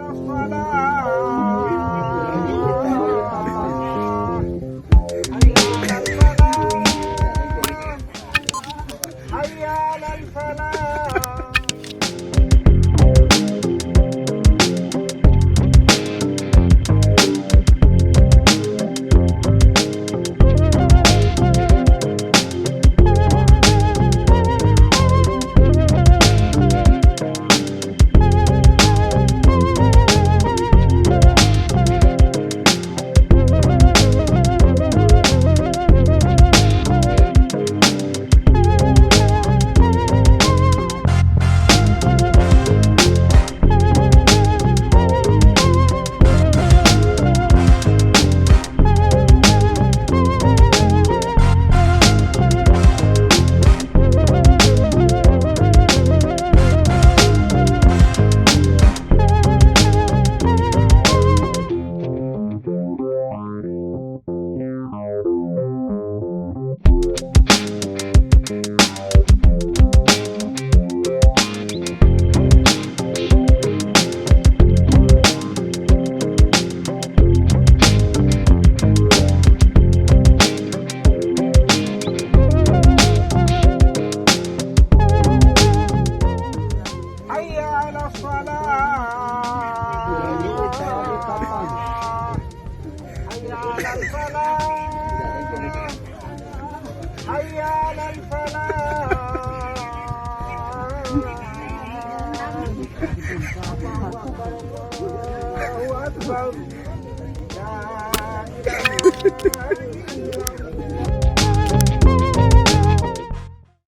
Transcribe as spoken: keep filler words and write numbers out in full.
الصلاة. حي على الفلاح. حي على الفلاح. حي على الصلاة. حي على الفلاح. حي على الفلاح. الله أكبر. لا إله إلا